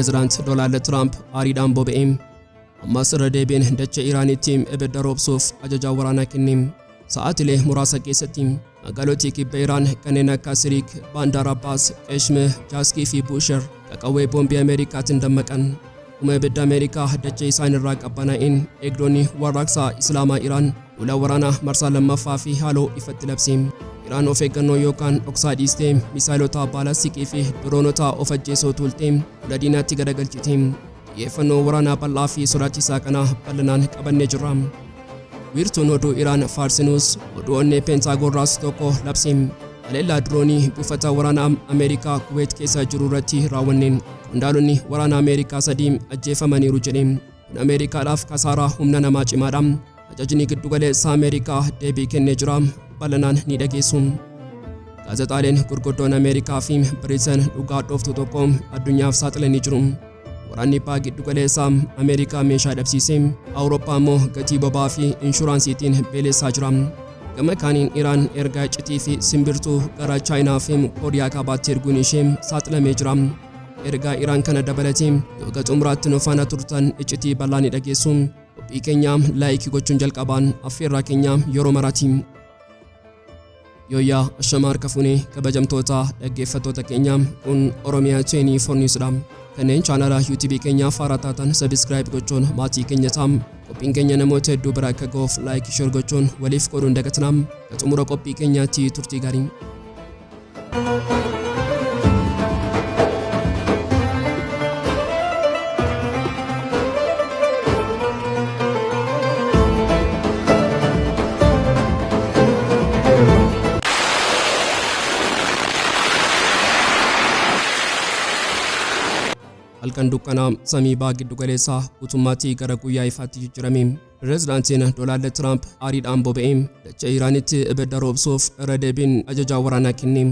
Pireezidaant Doonaald Tiraamp aariidhaan boba'e. Ammas irra deebiin dachee Iraanitti ibidda roobsuuf ajajaa waraanaa kenne. Sa'aatilee muraasa keessatti magaalotii kibba Iraan kanneen akka Siriik, Baandaar Abbaas, Qeshme, Jaaskii fi Buusher qaqawwee boombii Ameerikaatiin dammaqan. Dhuma ibidda Ameerikaa dachee isaan irraa qabbanaa'een eegdonni warraaqsa Islaamaa Iraan duula waraanaa marsaa lammaffaa fi haaloo ifatti labse. Iraan of eeggannoo yookaan dhoksaa dhiistee misaayilota baalastikii fi diroonota of ajjeesoo tuultee duula diinaatti garagalchite. Xiyyeeffannoo waraanaa bal'aa fi sodaachisaa kana bal'inaan qabannee jirra. Wiirtuun oduu Iraan Faarsinuus oduu onnee Peentaagoon raasu tokko labse. Haleellaa diroonii buufata waraanaa Ameerikaa Kuweet keessa jiru irratti raawwanneen qondaalonni waraana Ameerikaa 3 ajjeefamaniiru jedhe. Kun Ameerikaadhaaf kasaaraa humna namaa cimaadha. Ajajni giddugaleessa Ameerikaa deebii kennee jira. Bal'inaan ni dhageessu. Gaazexaaleen gurguddoon Ameerikaa fi Biriteen dhugaa dhooftu tokko addunyaaf saaxilanii jiru. Waraanni baha giddugaleessa Ameerikaa meeshaa dhabsiise, Awurooppaa immoo gatii boba'aa fi inshuraansiitiin beelessaa jira. Gama kaaniin Iraan ergaa iccitii fi simbirtuu gara Chaayinaa fi Kooriyaa Kaabaatti erguun ishee saaxilamee jira. Ergaa Iraan kana dabalatee yoo ga xumuraatti nu faana turtan iccitii bal'aa ni dhageessu. Qophii keenya like gochuun jalqabaan affeerraa keenya yeroo maraati. Yooyyaa ashama harka fuunee kabajamtoota dhaggeeffattoota keenya, kun Oromiyaa 24 News dha. Kanneen chaanala YouTube keenyaaf haaraa taatan subscribe gochuun maatii keenya ta'a. Qophiin keenya namoota hedduu bira akka ga'uuf like, share gochuun waliif qooduun dagatinaa. Ga xumura qophii keenyaatti turtii gaarii. Halkan dukkanaa samii baha giddugaleessaa guutummaatti gara guyyaa ifaatti jijjiirame. Pireezidaantiin Doonaald Tiraamp aariidhaan boba'e. Dachee Iraanitti ibidda roobsuuf irra deebiin ajajaa waraanaa kenne.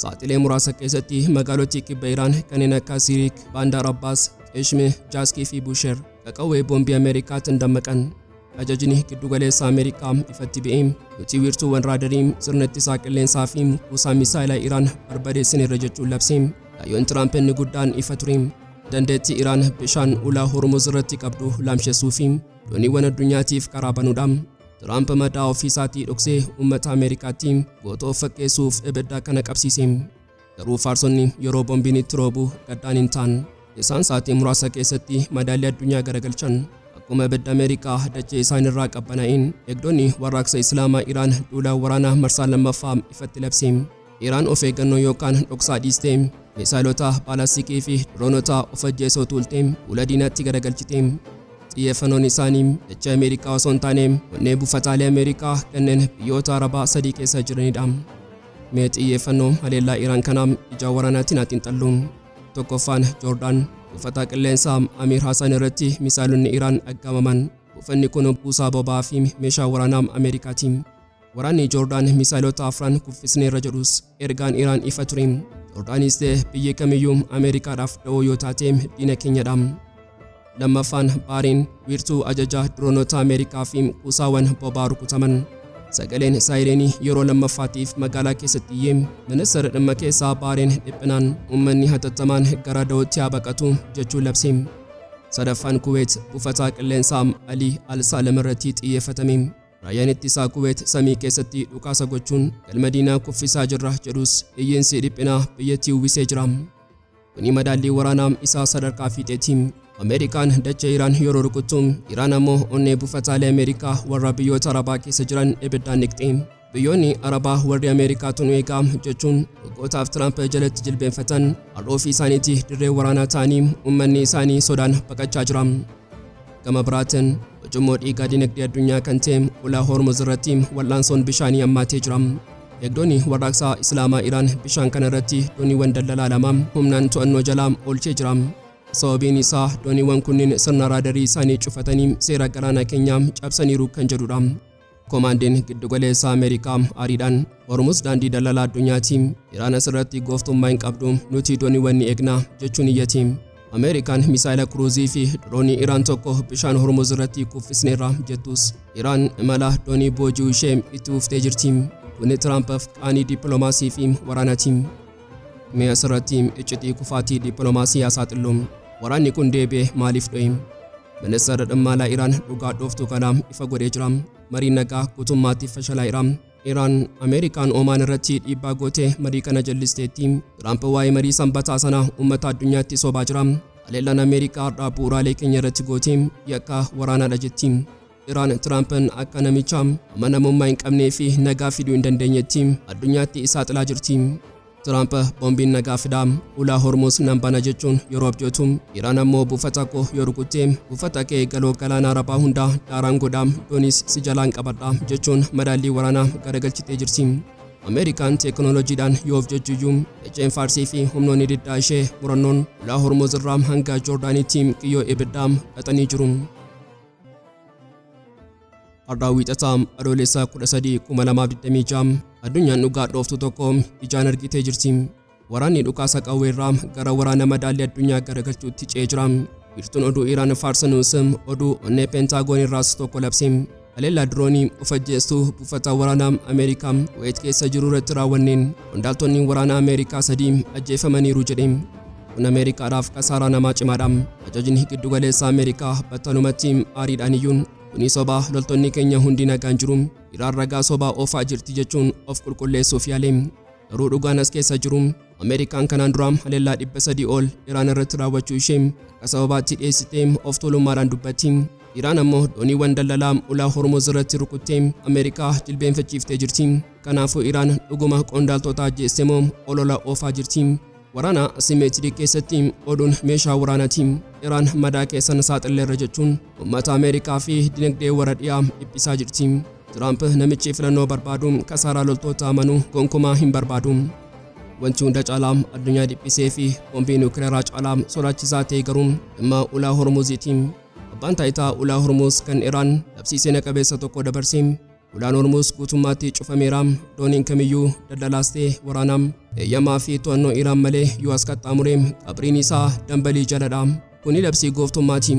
Sa'aatilee muraasa keessatti magaalotii kibba Iraan kanneen akka Siiriik, Baandaar Abbaas, Qeshme, Jaaskii fi Busheer qaqawwee boombii Ameerikaatiin dammaqan. Ajajni giddugaleessa Ameerikaa ifatti ba'e. Nuti wiirtuuwwan raadarii, sirna ittisaa qilleensaa fi kuusaa misaayilaa Iraan barbadeessineerra jechuun labse. Kaayyoon Tiraamp inni guddaan ifa ture. Dandeettii Iraan bishaan ulaa Hormuz irratti qabdu laamshessuu fi dooniiwwan addunyaatiif karaa banuudha. Tiraamp madaa ofiisaatii dhoksee uummata Ameerikaatti goota of fakkeessuuf ibidda kana qabsiise. Garuu faarsonni yeroo bombiin itti roobu gaddaan hin ta'an. Isaan sa'aatii muraasa keessatti madaallii addunyaa garagalchan. Akkuma ibidda Ameerikaa dachee isaanirraa qabbanaa'een eegdonni warraaqsa Islaamaa Iraan duula waraanaa marsaa lammaffaa ifatti labse. Iraan of eeggannoo yookaan dhoksaa dhiistee misaayilota baalastikii fi diroonota of ajjeesoo tuultee fuula diinaatti garagalchite. Xiyyeeffannoon isaanii dachee Ameerikaa osoo hin taane onnee buufataalee Ameerikaa kanneen biyyoota Arabaa sadii keessa jiranidha. Mee xiyyeeffannoo haleellaa Iraan kanaa ija waraanaatiin haa xiinxallu. Tokkoffaan Joordaan buufata qilleensaa Amiir Hasan irratti misaayilonni Iraan aggaamaman. Buufanni kun buusaa boba'aa fi meeshaa waraanaa Ameerikaati. Waraanni Joordaan misaayilota afran kuffisneerra jedhus ergaan Iraan ifa ture. Joordaanis ta'e biyyi kamiyyuu Ameerikaadhaaf da'oo yoo taate diina keenyadha. Lammaffaan Baariin wiirtuu ajaja diroonota Ameerikaa fi kuusaawwan boba'aa rukutaman. Sagaleen saayireenii yeroo lammaffaatiif magaalaa keessatti iyyee ministeerri dhimma keessaa Baariin dhiphinaan uummanni hatattamaan gara da'ootti haa baqatu jechuun labse. Sadaffaan Kuweet buufataa qilleensaa Alii Al-Saalem irratti xiyyeeffatame. Raayyaan ittisaa Kuweet samii keessatti dhukaasa gochuun galma diinaa kuffisaa jirra jedhus iyyiinsi dhiphinaa biyyattii uwwisee jira. Kuni madaallii waraanaa isaa sadarkaa fiixeeti. Ameerikaan dachee Iraan yeroo rukuttu, Iraan ammoo onnee buufataalee Ameerikaa warra biyyoota Arabaa keessa jiran ibiddaan dhiqxe. Biyyoonni Arabaa warri Ameerikaatu nu eegaa jechuun waggootaaf Tiraamp jalatti jilbeenfatan har'a ofii isaaniitii dirree waraanaa ta'anii uummanni isaanii sodaan baqachaa jira. Gama biraatiin ujummoo dhiigaa dinagdee addunyaa kan ta'e ulaa Hormuz irratti wal'aansoon bishaanii hammaatee jira. Eegdonni warraaqsaa Islaamaa Iraan bishaan kana irratti dooniiwwan daldalaa lama humnaan to'annoo jala oolchee jira. Sababiin isaa dooniiwwan kunniin sirna raadarii isaanii cufatanii seera galaana keenyaa cabsaniiru kan jedhudha. Komaandiin giddugaleessaa Ameerikaa aariidhaan Hormuz daandii daldalaa addunyaati. Iraan asirratti gooftummaa hin qabdu, nuti dooniiwwan ni eegna jechuun iyyati. Ameerikaan misaayila kuruuzii fi diroonii Iraan tokko bishaan Hormuz irratti kuffisneerra jettus Iraan imala doonii booji'uu ishee itti fuftee jirti. Kuni Tiraampiif qaanii dippiloomaasii fi waraanaati. Mee asirratti iccitii kufaatii dippiloomaasii haa saaxillu. Waraanni kun deebi'ee maaliif dho'e? Ministeerri dhimma alaa Iraan dhugaa dhooftuu kana ifa godhee jira. Mariin nagaa guutummaatti fashalaa'eera. Iraan Ameerikaan Omaan irratti dhiibbaa gootee marii kana jallisteetti. Tiraamp waa'ee marii sanbataa sana uummata addunyaatti sobaa jira. Haleellaan Ameerikaa har'aa bu'uuraalee keenya irratti gootee yakka waraanaadha jetti. Iraan Tiraampiin akka namicha amanamummaa hin qabnee fi nagaa fiduu hin dandeenyetti addunyaatti saaxilaa jirti. Tiraamp boombiin nagaa fidaa, ulaa Hormuz nan bana jechuun yeroo abjootu, Iraan ammoo buufata koo yoo rukutte buufata kee galoo galaana Arabaa hundaa daaraan godhaa, doonis si jalaan qabadha jechuun madaallii waraanaa garagalchitee jirti. Ameerikaan teekinooloojiidhaan yoo of jajjuyyuu, dacheen Faarsii fi humnoonni diddaa ishee murannoon ulaa Hormuz irraa hanga Joordaanitti kiyyoo ibiddaa xaxanii jiru. Har'aa Wiixataa Adoolessa 13, 2026 addunyaan dhugaa dhooftu tokko ijaan argitee jirti. Waraanni dhukaasa qawweerraa gara waraana madaallii addunyaa garagalchuutti ce'ee jira. Wiirtuun oduu Iraan faarsanuus oduu onnee Peentaagoon irraas tokko labse. Haleellaa diroonii of ajjeestuu buufata waraanaa Ameerikaa Kuweet keessa jiru irratti raawwanneen qondaaltonni waraanaa Ameerikaa 3 ajjeefamaniiru jedhe. Kun Ameerikaadhaaf kasaaraa namaa cimaadha. Ajajni giddugaleessa Ameerikaa battalumatti aariidhaan iyyuun kuni sobaa, loltoonni keenya hundi nagaan jiru. Iraan ragaa sobaa oofaa jirti jechuun of qulqulleessuuf yaale. Garuu dhugaan as keessa jiru Ameerikaan kanaan dura haleellaa 300 ol Iraan irratti raawwachuu ishee akka sababaatti dhiyeessitee of tuulummaadhaan dubbatti. Iraan ammoo dooniiwwan daldalaa ulaa Hormuz irratti rukuttee Ameerikaa jilbeenfachiiftee jirti. Kanaafuu Iraan dhuguma qondaaltota ajjeeste moo olola oofaa jirti? Waraana asimeetirii keessatti oduun meeshaa waraanaati. Iraan madaa keessan saaxilleerra jechuun uummata Ameerikaa fi dinagdee warra dhiyaa dhiphisaa jirti. Tiraamp namichi filannoo barbaadu kasaaraa loltoota amanuu gonkumaa hin barbaadu. Wanti hunda caalaa addunyaa dhiphisee fi boombii nuukileeraa caalaa sodaachisaa ta'e garuu dhimma ulaa Hormuziiti. Abbaan taayitaa ulaa Hormuz kan Iraan labsii seena qabeessa tokko dabarse. Ulaan Hormuz guutummaatti cufameera. Dooniin kamiyyuu daldalaas ta'e waraanaa eeyyamaa fi to'annoo Iraan malee yoo as qaxxaamure qabriin isaa dambalii jaladha. Kuni labsii gooftummaati.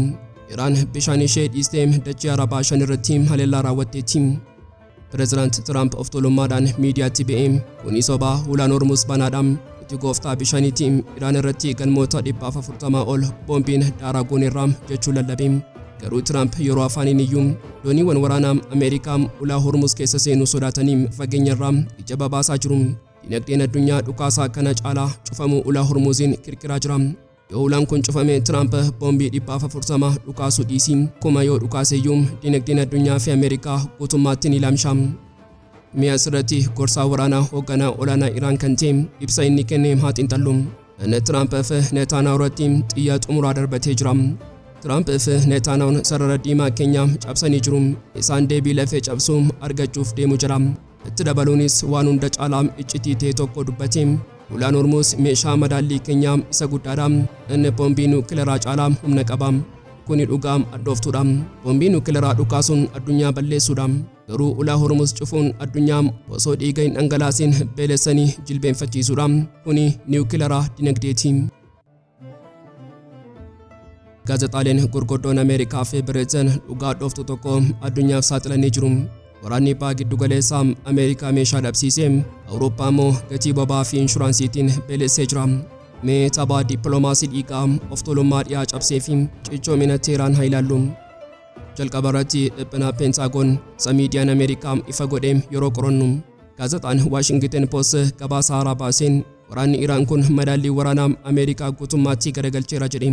Iraan bishaan ishee dhiistee dachee Arabaa 5 irratti haleellaa raawwatteetti. Pireezidaant Tiraamp of tuulummaadhaan miidiyaatti ba'ee kuni sobaa, ulaan Hormuz banaadha. Nuti gooftaa bishaaniiti. Iraan irratti galmoota 140 ol boombiin daaraa gooneerra jechuun lallabe. Garuu Tiraamp yeroo afaaniin iyyuu dooniiwwan waraanaa Ameerikaa ulaa Hormuz keessa seenuu sodaatanii fageenyarraa ija babaasaa jiru. Dinagdeen addunyaa dhukaasaa kana caalaa cufamuu ulaa Hormuziin kirkiraa jira. Yoo ulaan kun cufame Tiraamp boombii 140 dhukaasuu dhiisii 1000 yoo dhukaaseyyuu dinagdeen addunyaa fi Ameerikaa guutummaatti ni laamsha. Mi'a asirratti gorsaa waraanaa hoogganaa olaanaa Iraan kan ta'e ibsa inni kenne haa xiinxallu. Inni Tiraamp fi Netanyahu irratti xiyya xumuraa darbatee jira. Tiraamp fi Netanyahuun sarara diimaa keenya cabsanii jiru. Isaan deebii lafee cabsuu argachuuf deemu jira. Itti dabaluunis waan hunda caalaa iccitii ta'e tokko dubbate. Ulaan Hormuz meeshaa madaallii keenyaa isa guddaadha. Inni boombii nuukileeraa caalaa humna qaba. Kuni dhugaa addooftuudha. Boombii nuukileeraa dhukaasuun addunyaa balleessuudha. Garuu ulaa Hormuz cufuun addunyaa osoo dhiiga hin dhangalaasin beelessanii jilbeenfachiisuudha. Kuni niwukileeraa dinagdeeti. Gaazexaaleen gurguddoon Ameerikaa fi Biriteen dhugaa dhooftu tokko addunyaaf saaxilanii jiru. Waraanni baha giddugaleessaa Ameerikaa meeshaa dhabsiisee, Awurooppaa immoo gatii boba'aa fi inshuraansiitiin beelessee jira. Mee tapha dippiloomaasii dhiigaa of tuulummaa dhiyaa cabsee fi cichoomina Teeraan haa ilaallu. Jalqaba irratti dhiphina Peentaagoon isa miidiyaan Ameerikaa ifa godhe yeroo qorannu, gaazexaan Waashingiten Post gabaasa haaraa baaseen waraanni Iraan kun madaallii waraanaa Ameerikaa guutummaatti garagalcheera jedhe.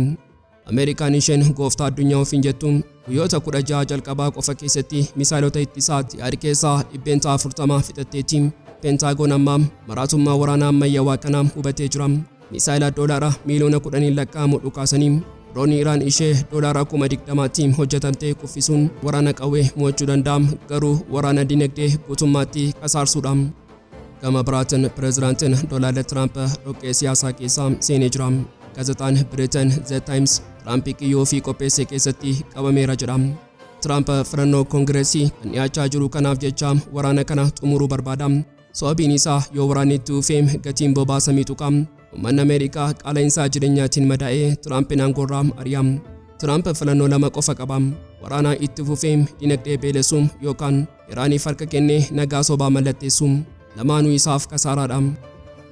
Ameerikaan isheen gooftaa addunyaa ofiin jettu guyyoota 16 jalqabaa qofa keessatti misaayilota ittisaa THAAD keessaa 40% fixatteetti. Peentaagoon amma maraatummaa waraanaa ammayyawaa kana hubatee jira. Misaayila doolaara miiliyoona 10 lakkaa'amu dhukaasanii doonii Iraan ishee doolaara 20,000tti hojjetamte kuffisuun waraana qawwee mo'achuu danda'a, garuu waraana dinagdee guutummaatti kasaarsuudha. Gama biraatiin pireezidaantiin Doonaald Tiraamp dhoqqee siyaasaa keessa seenee jira. Gaazexaan Biriteen The Times Tiraamp kiyyoo ofii qopheesse keessatti qabameera jedha. Tiraamp filannoo Koongireesii kan dhiyaachaa jiru kanaaf jecha waraana kana xumuruu barbaada. Sababiin isaa yoo waraanni itti fufee gatiin boba'aa samii tuqa. Uummanni Ameerikaa qaala'insa jireenyaatiin madaa'ee Tiraampiin aangoorraa ari'a. Tiraamp filannoo lama qofa qaba. Waraana itti fufee dinagdee beelessuu yookaan Iraaniif harka kennee nagaa sobaa mallatteessuu. Lamaanuu isaaf kasaaraadha.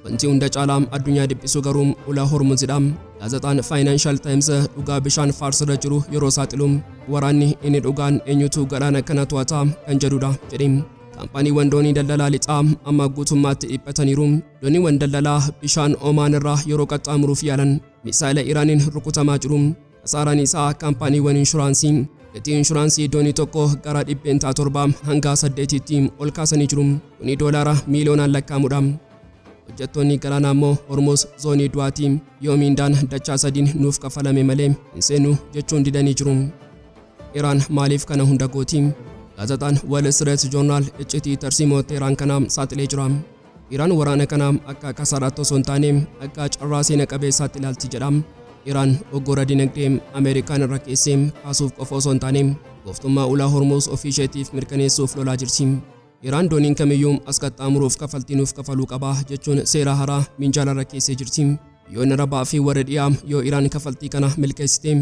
Wanti hunda caalaa addunyaa dhiphisu garuu ulaa Hormuzidha. Gaazexaan Financial Times dhugaa bishaan Faarsirra jiru yeroo saaxilu, waraanni inni dhugaan eenyutu galaana kana to'ata kan jedhudha jedhe. Kaampaaniiwwan doonii daldalaa lixaa amma guutummaatti dhiphataniiru. Dooniiwwan daldalaa bishaan Omaan irraa yeroo qaxxaamuruuf yaalan misaa'ila Iraaniin rukutamaa jiru. Kasaaraan isaa kaampaaniiwwan inshuraansii gatii inshuraansii doonii tokko gara 7% hanga 8tti ol kaasanii jiru. Kuni doolaara miiliyoonaan lakkaa'amudha. Hojjettoonni galaanaa immoo Hormuz zoonii du'aatii, yoo miindaan dachaa sadiin nuuf kafalame malee hin seennu jechuun didanii jiru. Iraan maaliif kana hunda gooti? Gaazexaan Wall Street Journal iccitii tarsiimoo Teheraan kana saaxilee jira. Iraan waraana kana akka kasaaraatti osoo hin taane akka carraa seena qabeessaatti ilaalti jedha. Iraan uggura dinagdee Ameerikaan irra keessee kaasuuf qofa osoo hin taane gooftummaa ulaa Hormuz ofii isheetiif mirkaneessuuf lolaa jirti. Iraan dooniin kamiyyuu as qaxxaamuruuf kafaltii nuuf kafaluu qaba jechuun seera haaraa minjaala irra keessee jirti. Biyyoonni Arabaa fi warri dhiyaa yoo Iraan kafaltii kana milkeessite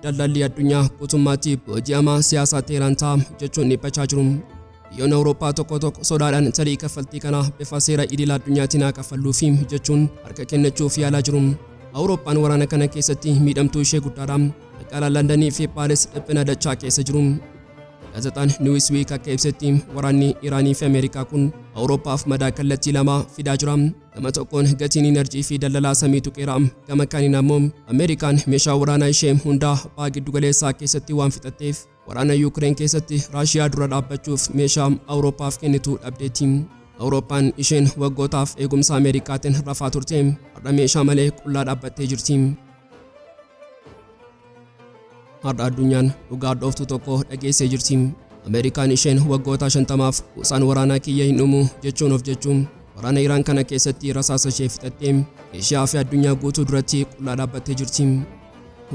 daldalli addunyaa guutummaatti booji'amaa siyaasaa Teheraan ta'a jechuun dhiphachaa jiru. Biyyoonni Awurooppaa tokko tokko sodaadhaan tarii kaffaltii kana bifa seera idil addunyaatiin haa kaffalluufi jechuun harka kennachuuf yaalaa jiru. Awurooppaan waraana kana keessatti miidhamtuu ishee guddaadha. Magaalaan Londanii fi Paaris dhiphina dachaa keessa jiru. Gaazexaan Newsweek akka ibsetti, waraanni Iraanii fi Ameerikaa kun Awurooppaaf madaa kallattii lama fidaa jira. Gama tokkoon gatiin inerjii fi daldalaa samii tuqeera. Gama kaaniin ammoo Ameerikaan meeshaa waraanaa ishee hundaa Baha Giddugaleessaa keessatti waan fixatteef, waraana Yuukireen keessatti Raashiyaa dura dhaabbachuuf meeshaa Awurooppaaf kennitu dhabdeetti. Awurooppaan isheen waggootaaf eegumsa Ameerikaatiin rafaa turte har'a meeshaa malee qullaa dhaabbattee jirti. Har'a addunyaan dhugaa dhooftuu tokko dhageessee jirti. Ameerikaan isheen waggoota 50f kuusaan waraanaa kiyya hin dhumu jechuun of jechuun, waraana Iraan kana keessatti rasaasa ishee fixattee Eeshiyaa fi addunyaa guutuu duratti qullaa dhaabbattee jirti.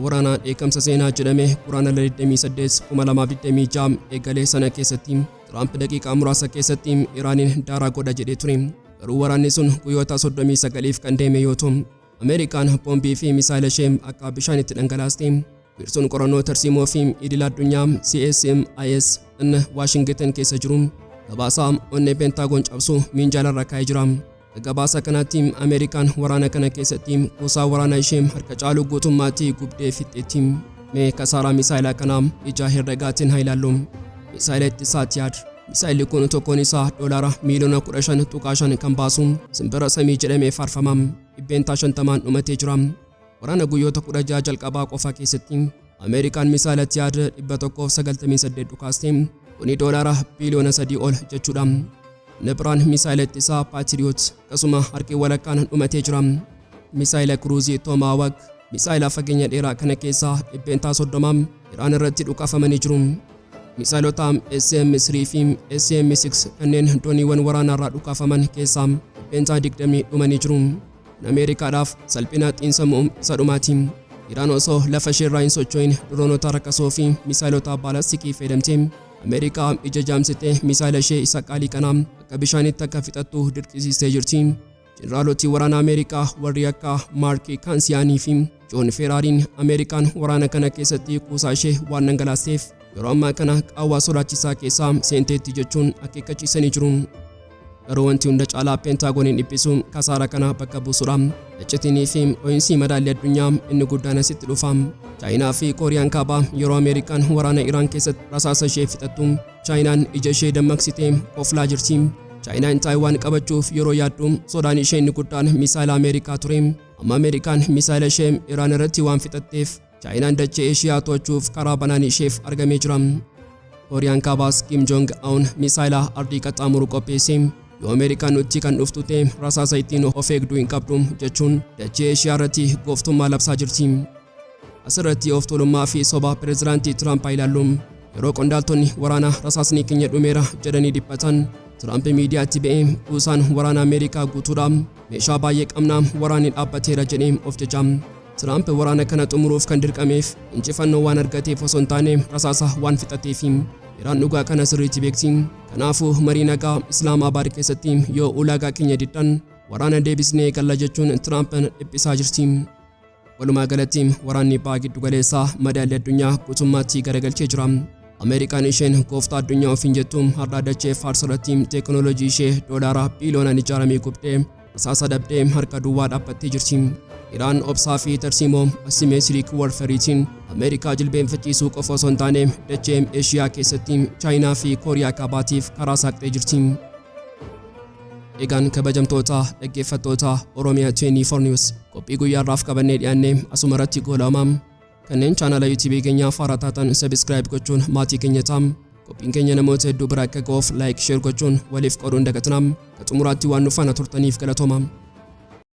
Waraana dheekkamsa seenaa jedhame Guraandhala 28, 2026 eegalee sana keessatti Tiraamp daqiiqaa muraasa keessatti Iraaniin daaraa godha jedhee ture. Garuu waraanni sun guyyoota 39f kan deeme yoo ta'u, Ameerikaan boombii fi misaayila ishee akka bishaanitti dhangalaaste. Wiirtuun qorannoo tarsiimoo fi idil addunyaa CSIS inni Waashingiten keessa jiru gabaasa onnee Peentaagoon cabsu minjaalarra kaa'ee jira. Gabaasa kanaatti Ameerikaan waraana kana keessatti kuusaa waraana ishee harka caalu guutummaatti gubdee fixxeetti. Mee kasaaraa misaayilaa kanaa ija herregaatiin haa ilaallu. Misaayila ittisaa THAAD. Misaayilli kun tokkoon isaa doolaara miiliyoona 15.5 kan baasu simbira samii jedhamee faarfama. 50%n dhumatee jira. Waraana guyyoota 16 jalqabaa qofa keessatti Ameerikaan misaayila THAAD 198 dhukaaste. Kuni doolaara biiliyoona 3 ol jechuudha. Inni biraan misaayila ittisaa Patriot akkasuma harki walakkaan dhumatee jira. Misaayila kiruuzii Tomahawk, misaayila fageenya dheeraa kana keessaa 30% Iraan irratti dhukaafamanii jiru. Misaayilota SM-3 fi SM-6 kanneen dooniiwwan waraanaarraa dhukaafaman keessaa 20% dhumanii jiru. Kun Ameerikaadhaaf salphina xiinsammuu isa dhumaati. Iraan osoo lafa isheerraa hin socho'in diroonota rakasoo fi misaayilota baalastikii fayyadamtee Ameerikaa ija jaamsitee misaayila ishee isa qaalii kana akka bishaanitti akka fixattu dirqisiistee jirti. Jeneraaloti waraana Ameerikaa warri akka Maark Kaansiyaanii fi Joon Feeraariin Ameerikaan waraana kana keessatti kuusaa ishee waan dhangalaasteef yeroo ammaa kana qaawwaa sodaachisaa keessaa seenteetti jechuun akeekkachiisanii jiru. Garuu wanti hunda caalaa Peentaagoniin dhiphisu kasaara kana bakka buusudha. Iccitiinii fi dho'iinsi madaalli addunyaa inni guddaan asitti dhufa. Chaayinaa fi Kooriyaan Kaabaa yeroo Ameerikaan waraana Iraan keessatti rasaasa ishee fixattu, Chaayinaan ija ishee dammaqsitee koflaa jirti. Chaayinaan Taayiwaan qabachuuf yeroo yaaddu sodaan ishee inni guddaan misaayila Ameerikaa ture. Amma Ameerikaan misaayila ishee Iraan irratti waan fixatteef, Chaayinaan dachee Eeshiyaa to'achuuf karaa banaan isheef argamee jira. Kooriyaan Kaabaas Kim Jong Un misaayila ardii qaxxaamuru qopheesse. Yoo Ameerikaan nutti kan dhuftu ta'e rasaasa ittiin of eegduu hin qabdu jechuun dachee Eeshiyaa irratti gooftummaa labsaa jirti. Asirratti of tuulummaa fi soba pireezidaantii Tiraamp haa ilaallu. Yeroo qondaaltonni waraanaa rasaasni keenya dhumeera jedhanii dhiphatan, Tiraamp miidiyaatti ba'ee kuusaan waraana Ameerikaa guutuudha, meeshaa baay'ee qabna, waraanni dhaabbateera jedhee of jaja. Tiraamp waraana kana xumuruuf kan dirqameef injifannoo waan argateef osoo hin taane rasaasa waan fixateefi. Iraan dhugaa kana sirriitti beekti. Kanaafuu marii nagaa Islaamaabaad keessatti yoo ulaagaa keenya diddan waraana deebisnee galla jechuun Tiraamp dhiphisaa jirti. Walumaa galatti waraanni Baha Giddugaleessaa madaalli addunyaa guutummaatti garagalchee jira. Ameerikaan isheen gooftaa addunyaa ofiin jettu har'a dachee Faars irratti teekinooloojii ishee doolaara biiliyoonaan ijaaramee gubdee rasaasa dhabdee harka duwwaa dhaabbattee jirti. Iraan obsaa fi tarsiimoo asymmetric warfareitiin Ameerikaa jilbeenfachiisuu qofa osoo hin taane, dachee Eeshiyaa keessatti Chaayinaa fi Kooriyaa Kaabaatiif karaa saaqxee jirti. Egaan kabajamtoota dhaggeeffattoota Oromiyaa 24 News, qophii guyyaa irraaf qabannee dhiyaannee asuma irratti goolabama. Kanneen chaanala YouTube keenyaa haaraa taatan subscribe gochuun maatii keenya ta'aa. Qophiin keenya namoota hedduu bira akka ga'uuf like, share gochuun waliif qooduun dagatinaa. Ka xumuraatti waan nu faana turtaniif galatooma.